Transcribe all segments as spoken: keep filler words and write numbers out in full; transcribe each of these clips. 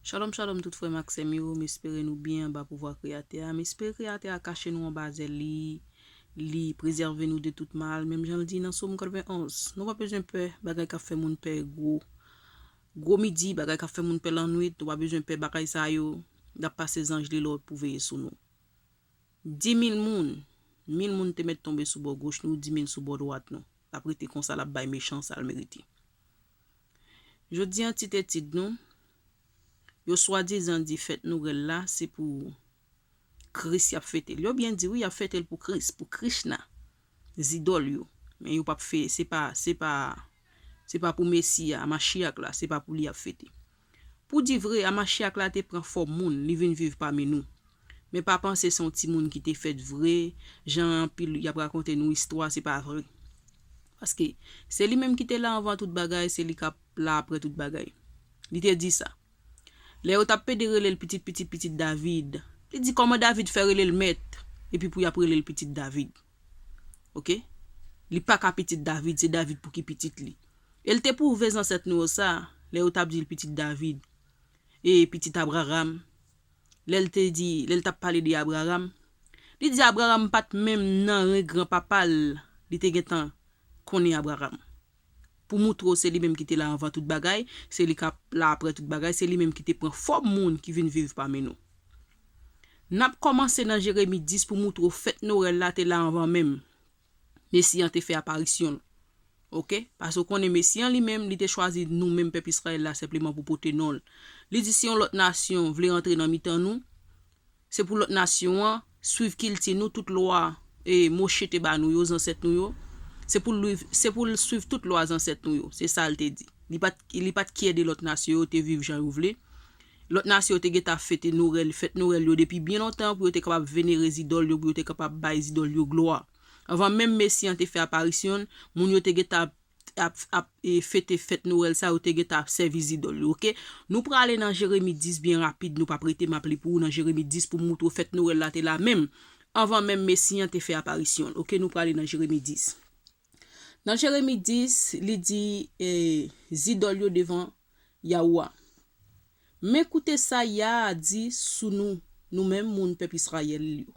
Shalom, shalom, tout frè m ak sè m yo. M espere nou byen anba pouvwa Kreyatè a. M espere Kreyatè a kache nou anba zèl li, li prezève nou de tout mal. Menm jan l di nan Sòm katrevenonz, nou pa bezwen pè bagay k ap fè moun pè gwo. Gwo midi, bagay k ap fè moun pè lannwit, nou pa bezwen pè bagay sa yo. L ap pase zanj li lòd pou veye sou nou. Di mil moun, mil moun te mèt tonbe sou bò goch nou, di mil sou bò dwat nou. L ap rete konsa, l ap bay mechan sa l merite. Jodi a, tit etid nou, yo swadizan di fèt Nwèl la, se pou Kris y ap fete l. Yo byen di, wi, y ap fete l pou Kris, pou Krishna, zidòl yo. Men yo p ap fe, se pa, se pa, se pa pou Mesi a, Machiyak la, se pa pou li y ap fete. Pou di vre, Amachyak la te pran fòm moun, li vin viv pami nou. Men pa panse se yon timoun ki te fèt vre, jan anpil y ap rakonte nou istwa, se pa vre. Paske se li menm ki te la anvan tout bagay, se li k ap la apre tout bagay. Li te di sa. Lè yo t ap pede rele l pitit, pitit, pitit David, li di kòman David fè rele l mèt, epi pou y ap rele l pitit David. Oke? Li pa ka pitit David, se David pou ki pitit li. E l te pwouve zansèt nou yo sa, lè yo t ap di l pitit David, e pitit Abraram. Lè l te di, lè l t ap pale de Abraram, li di Abraram pa t menm nan ren granpapa l, li te gentan konnen Abraram. Pou moutre w se li menm ki te la anvan tout bagay, se li k ap la apre tout bagay, se li menm ki te pran fòm moun ki vin viv pami nou. N ap kòmanse nan Jeremi dis pou moutre w fèt Nwèl la te la anvan menm Mesi an te fè aparisyon l. Oke? Paske w konnen Mesi an li menm, li te chwazi nou menm pèp Izrayèl la senpleman pou pote non l. Li di si yon lòt nasyon vle rantre nan mitan nou, se pou lòt nasyon an swiv kilti nou, tout lwa e Moche te ba nou yo, zansèt nou yo. Se pou l, se pou l swiv tout lwa zansèt nou yo. Se sa l te di. Li pa t, li pa t kyè de lòt nasyon yo te viv jan yo vle. Lòt nasyon yo te gentan ap fete Nwèl, fèt Nwèl yo depi byen lontan pou yo te kapab venere zidòl yo, pou yo te kapab bay zidòl yo glwa. Anvan menm Mesi an te fè aparisyon l, moun yo te gentan ap, ap, ap e, fete fèt Nwèl sa, yo te gentan ap sèvi zidòl yo, oke? Nou prale nan Jeremi dis byen rapid, nou p ap rete, m ap li pou ou nan Jeremi dis pou m moutre w fèt Nwèl la te la menm, anvan menm Mesi an te fè aparisyon l, oke? Nou prale nan Jeremi dis. Nan Jeremi dis, li di, e, zidòl yo devan Yahuwah. Men koute sa Yah di sou nou, nou menm moun pèp Izrayèl yo.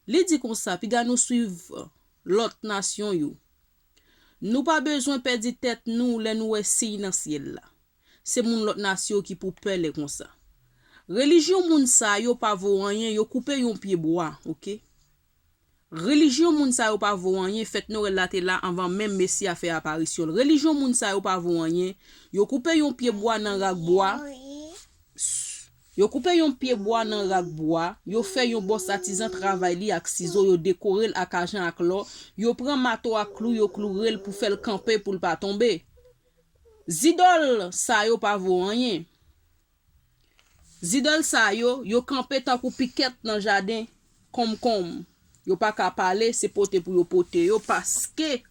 Li di konsa, piga nou swiv lòt nasyon yo. Nou pa bezwen pèdi tèt nou lè nou wè siy nan syèl la. Se moun lòt nasyon ki pou pè lè konsa. Relijyon moun sa yo pa vo anyen, yo koupe yon pye bwa, oke? Relijyon moun sa yo pa vo anyen, fèt Nwèl la te la anvan menm Mesi a fè aparisyon l. Relijyon moun sa yo pa vo anyen, yo koupe yon pye bwa nan rak bwa, yo koupe yon pye bwa nan rak bwa, yo fè yon bòs atizan travay li ak sizo, yo dekore l ak ajan ak lò, yo pran mato ak klou, yo kloure l pou fè l kanpe pou l pa tonbe. Zidòl sa yo pa vo anyen. Zidòl sa yo, yo kanpe tankou pikèt nan jaden konmkonm. Yo pa ka pale, se pote pou yo pote yo, paske,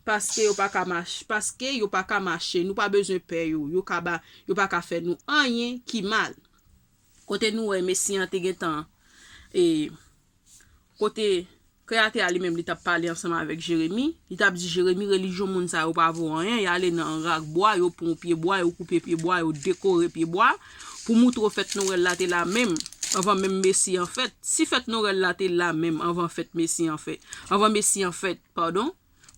paske yo pa ka mache, paske yo pa ka mache. Nou pa bezwen pè yo, yo ka ba, yo pa ka fè nou anyen ki mal. Kote nou wè Mesi an te gentan, e, kote Kreyatè a li menm, li t ap pale ansanm avèk Jeremi. Li t ap di Jeremi, relijyon moun sa yo pa vo anyen. Y ale nan rak bwa, yo pran pye bwa, yo koupe pye bwa, yo dekore pye bwa pou moutre w fèt Nwèl la te la menm, anvan menm Mesi an fèt. Si fèt Nwèl la te la menm anvan fèt Mesi an fèt, anvan Mesi an fèt, padon,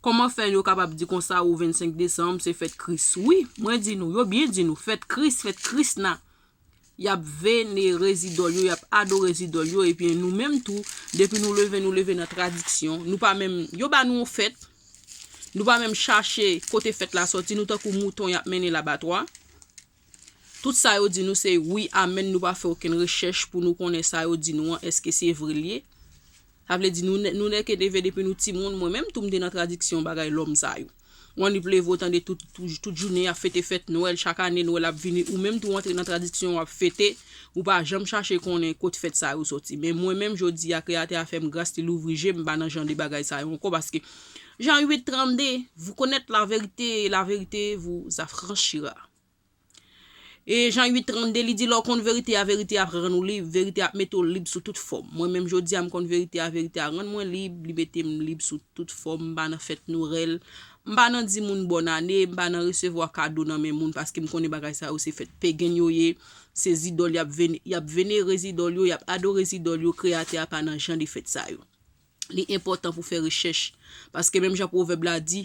kòman fè yo kapab di konsa ou vennsenk desanm se fèt Kris? Wi, mwen di nou, yo byen di nou, fèt Kris, fèt Krisna. Y ap venere zidòl yo, y ap adore zidòl yo, epi nou menm tou, depi nou leve, nou leve nan tradiksyon, nou pa menm, yo ba nou yon fèt, nou pa menm chache kote fèt la sòti, nou tankou mouton y ap mennen labatwa. Tout sa yo di nou se wi, amèn, nou pa fè okenn rechèch pou nou konnen sa yo di nou an, èske se vre l ye? Sa vle di nou, nou nèke leve depi nou timoun, mwen menm tou m te nan tradiksyon bagay lòm sa yo. W annik leve w tande tout, tout, tout jounen y ap fete fèt Nwèl, chak ane Nwèl ap vini, ou menm tou w antre nan tradiksyon w ap fete, ou pa janm chache konnen kot fèt sa yo sòti. Men mwen menm jodi a, Kreyatè a fè m gras, li louvri je m, m pa nan jan de bagay sa yo ankò, paske Jan uit trannde, vous connaître la vérité, la vérité vous affranchira. E Jan uit trannde, li di, lè w konn verite a, verite ap rann ou lib, verite ap mete w lib sou tout fòm. Mwen menm jodi a, m konn verite a, verite a rann mwen lib, li mete m lib sou tout fòm, m pa nan fèt Nwèl, M pa nan di moun bòn ane, m pa nan resevwa kado nan men moun, paske m konnen bagay sa yo se fèt pegen yo ye, se zidòl y ap vene-, y ap venere zidòl yo, y ap adore zidòl yo, Kreyatè a pa nan jan de fèt sa yo. Li enpòtan pou fè rechèch, paske menm jan pwovèb la di,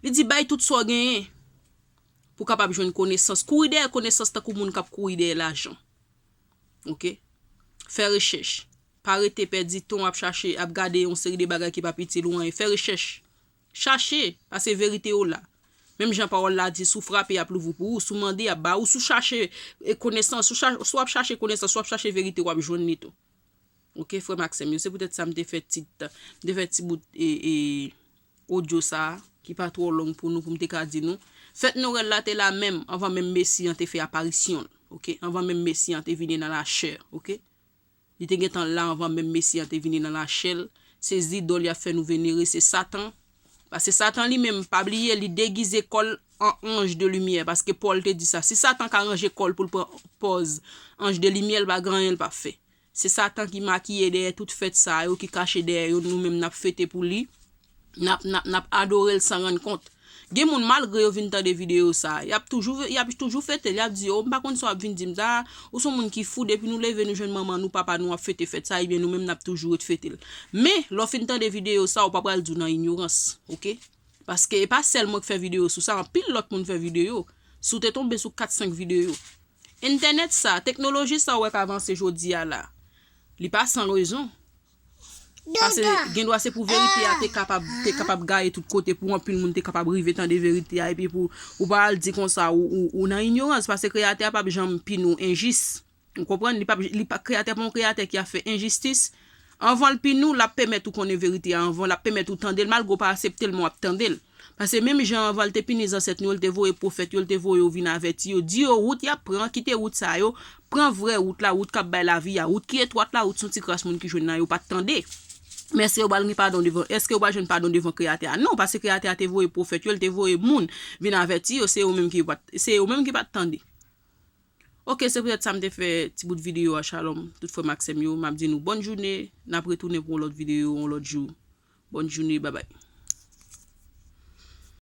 li di bay tout sa w genyen pou w kapab jwenn konesans. Kouri dèyè konesans tankou moun k ap kouri dèyè lajan. Oke? Fè rechèch. Pa rete pèdi tan w ap chache, ap gade yon seri de bagay ki p ap itil ou anyen. Fè rechèch. Chache, paske verite yo la. Menm jan pawòl la di, si w frape, y ap louvri pou ou, si w mande, y ap ba ou, si w chache, e, konesans, si w cha-, si w ap chache konesans, si w ap chache verite, w ap jwenn li tou. Oke, frè m ak sè m yo, se poutèt sa m te fè tit, m te fè ti bout, e, e, odyo sa a, ki pa twò long pou nou, pou m te ka di nou. Fèt Nwèl la te la menm, anvan menm Mesi an te fè aparisyon l, oke? Anvan menm Mesi an te vini nan lachè, oke? Li te gentan la anvan menm Mesi an te vini nan lachè l. Se zidòl y ap fè nou venere, se Satan. Paske Satan li menm, pa bliye, li degize kò l an anj de limyè. Paske Pòl te di sa. Si Satan ka ranje kò l pou l pran pòz anj de limyè, l pa gen anyen l p ap fè. Se Satan ki makiye dèyè tout fèt sa yo, ki kache dèyè yo, nou menm n ap fete pou li. N ap, n ap, n ap adore l san rann kont. Gen moun, malgre yo vin tande videyo sa, y ap toujou, y ap toujou fete l, y ap di, "O, m pa konn sa w ap vin di m sa, ou se yon moun ki fou, depi nou leve, nou jwenn manman nou, papa nou ap fete fèt sa, ebyen nou menm n ap toujou ret fete l." Men, lè w fin tande videyo sa, ou pa pral di w nan inyorans, oke? Paske e pa sèl mwen k fè videyo sou sa, anpil lòt moun fè videyo. Si w te tonbe sou kat senk videyo. Entènèt sa, teknoloji sa w wè k avanse jodi a la, li pa san rezon. Paske gen dwa se pou verite a te kapab, te kapab gaye tout kote, pou anpil moun te kapab rive tande verite a, epi pou ou pa al di konsa ou, ou, ou nan inyorans, paske Kreyatè a p ap janm pini w enjis. Ou konprann? Li p ap, li p ap, Kreyatè a pa yon Kreyatè ki ap fè enjistis. Anvan l pini w, l ap pèmèt ou konnen verite a anvan, l ap pèmèt ou tande l, malgre w pa aksepte l, men w ap tande l. Paske menm jan anvan l te pini zansèt nou yo, l te voye pwofèt yo, l te voye yo vin avèti yo, di yo wout y ap pran, kite wout sa yo, pran vrè wout la, wout k ap bay lavi a, wout ki etwat la, wout se yon ti kras moun ki jwenn nan yo pa t tande. Men èske yo pral gen padon devan, èske yo pral jwenn padon devan Kreyatè a? Non, paske Kreyatè a te voye pwofèt yo, l te voye moun vin avèti yo, se yo menm ki pa t, se yo menm ki pa t tande. Oke, se poutèt sa m te fè ti bout videyo a, shalom, tout frè m ak sè m yo, m ap di nou bòn jounen, n ap retounen pou yon lòt videyo, yon lòt jou. Bòn jounen, babay.